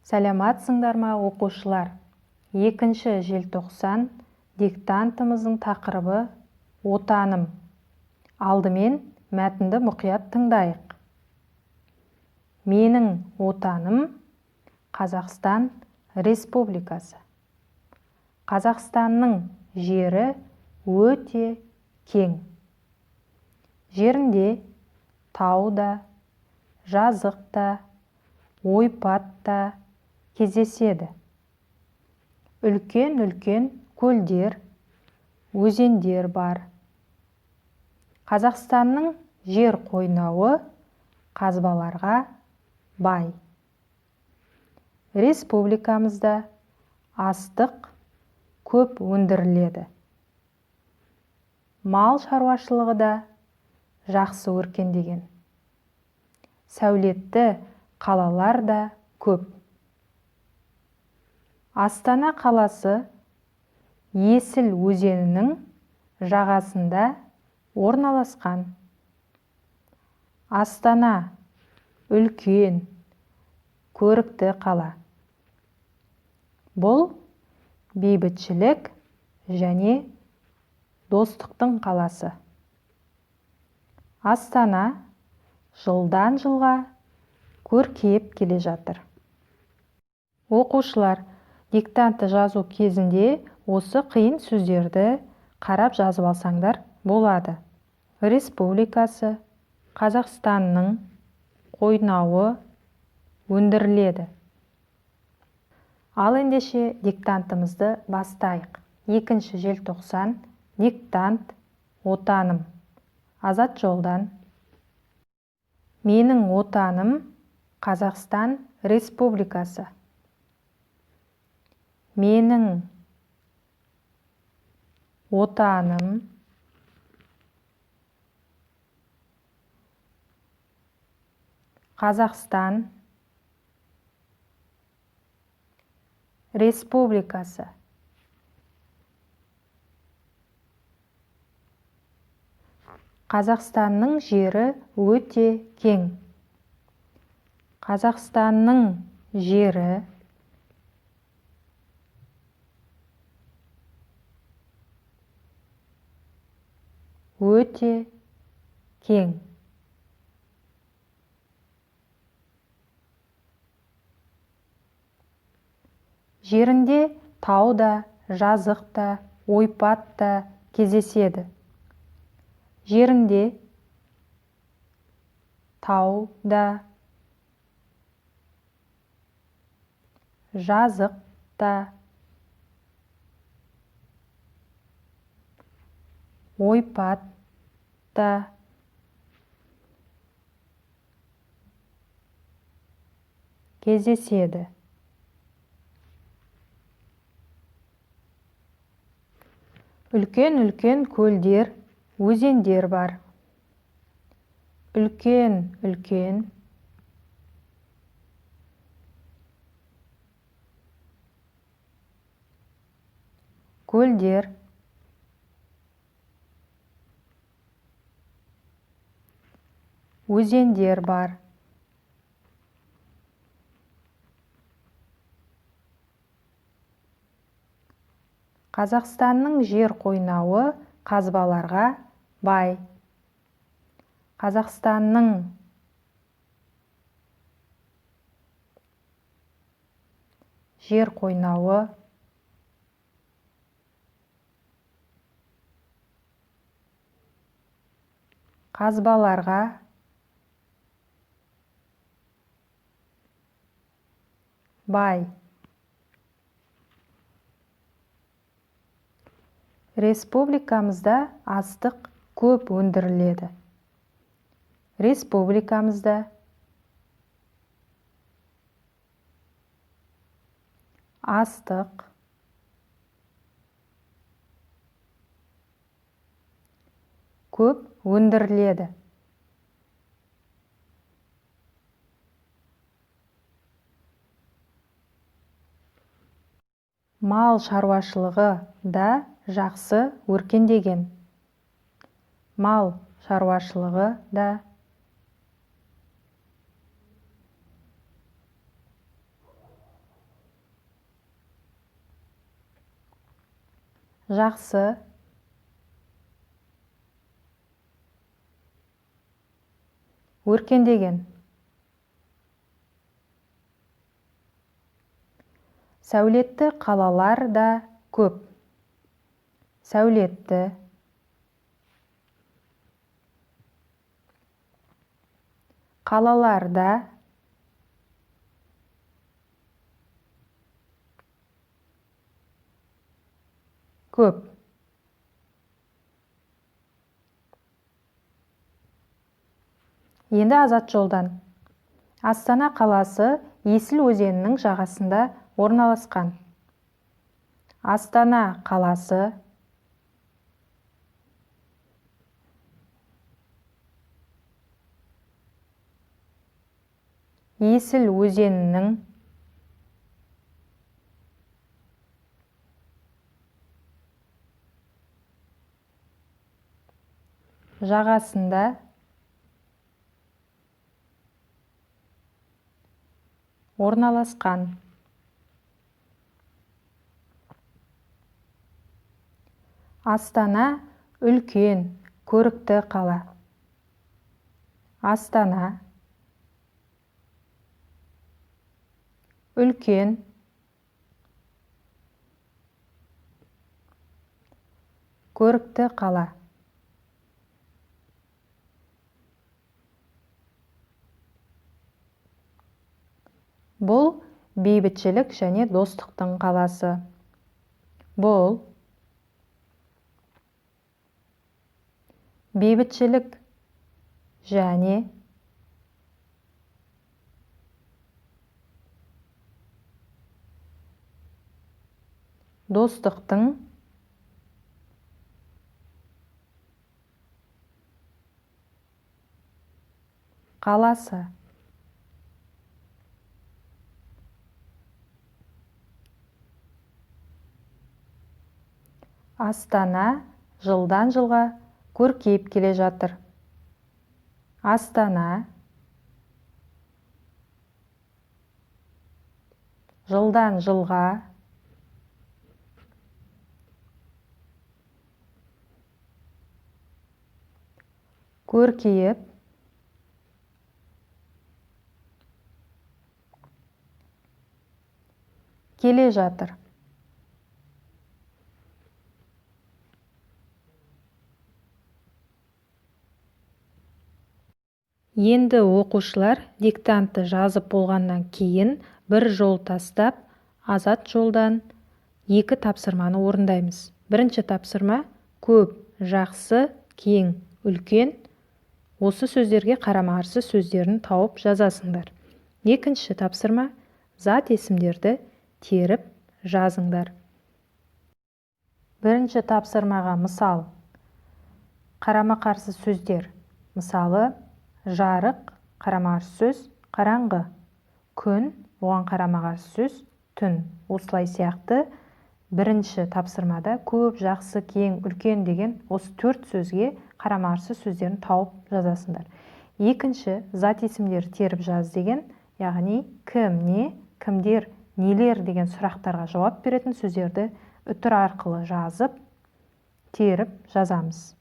Сәлематсыңдар ма, оқушылар? 2 желтоқсан диктантымыздың тақырыбы Отаным. Алдымен мәтінді мұқият тыңдайық. Менің отаным Қазақстан Республикасы. Қазақстанның жері өте кең. Жерінде тау да, жазық та, ойпат та кездеседі. Үлкен-үлкен көлдер, өзендер бар. Қазақстанның жер қойнауы қазбаларға бай. Республикамызда астық көп өндіріледі. Мал шаруашылығы да жақсы өркендеген. Сәулетті қалалар да көп. Астана қаласы Есіл өзенінің жағасында орналасқан. Астана үлкен, көрікті қала. Бұл бейбітшілік және достықтың қаласы. Астана жылдан жылға көркейіп келе жатыр. Оқушылар, диктантты жазу кезінде осы қиын сөздерді қарап жазып алсаңдар болады. Республикасы, Қазақстанның қойнауы өндіріледі. Ал ендеше диктантымызды бастайық. 2 желтоқсан, диктант, Отаным. Азат жолдан. Менің отаным Қазақстан Республикасы. Менің отаным Қазақстан Республикасы. Қазақстанның жері өте кең. Қазақстанның жері өте кең. Жерінде тау да, жазық та, ойпат та кездеседі. Жерінде тау да, жазық та, ойпат та кездеседі. Үлкен-үлкен көлдер, өзендер бар. Үлкен-үлкен көлдер, өзендер бар. Қазақстанның жер қойнауы қазбаларға бай. Қазақстанның жер қойнауы қазбаларға бай. Республикамызда астық көп өндіріледі. Республикамызда астық көп өндіріледі. Мал шаруашылығы да жақсы өркендеген. Мал шаруашылығы да Жақсы. Өркендеген. Сәулетті қалалар да көп. Сәулетті. Қалаларда көп. Енді Азат жолдан. Астана қаласы Есіл өзенінің жағасында орналасқан. Астана қаласы Есіл өзенінің жағасында орналасқан. Астана үлкен, көрікті қала. Астана үлкен, көрікті қала. Бұл бейбітшілік және достықтың қаласы. Бұл бейбітшілік және достықтың қаласы. Астана жылдан жылға көркейіп келе жатыр. Астана жылдан жылға көркейіп келе жатыр. Енді оқушылар диктантты жазып болғаннан кейін бір жол тастап, Азат жолдан екі тапсырманы орындаймыз. Бірінші тапсырма көп, жақсы, кең, үлкен. Осы сөздерге қарама-қарсы сөздерін тауып жазасыңдар. Екінші тапсырма зат есімдерді теріп жазыңдар. Бірінші тапсырмаға мысал қарама-қарсы сөздер. Мысалы, жарық, қарама-қарсы сөз, қараңғы. Күн, оған қарама-қарсы сөз, түн. Осылай сияқты бірінші тапсырмада көп, жақсы, кең, үлкен деген осы төрт сөзге қарама-қарсы сөздерін тауып жазасыңдар. Екінші, зат есімдерді теріп жаз деген, яғни кім, не, кімдер, нелер деген сұрақтарға жауап беретін сөздерді үтір арқылы жазып, теріп жазамыз.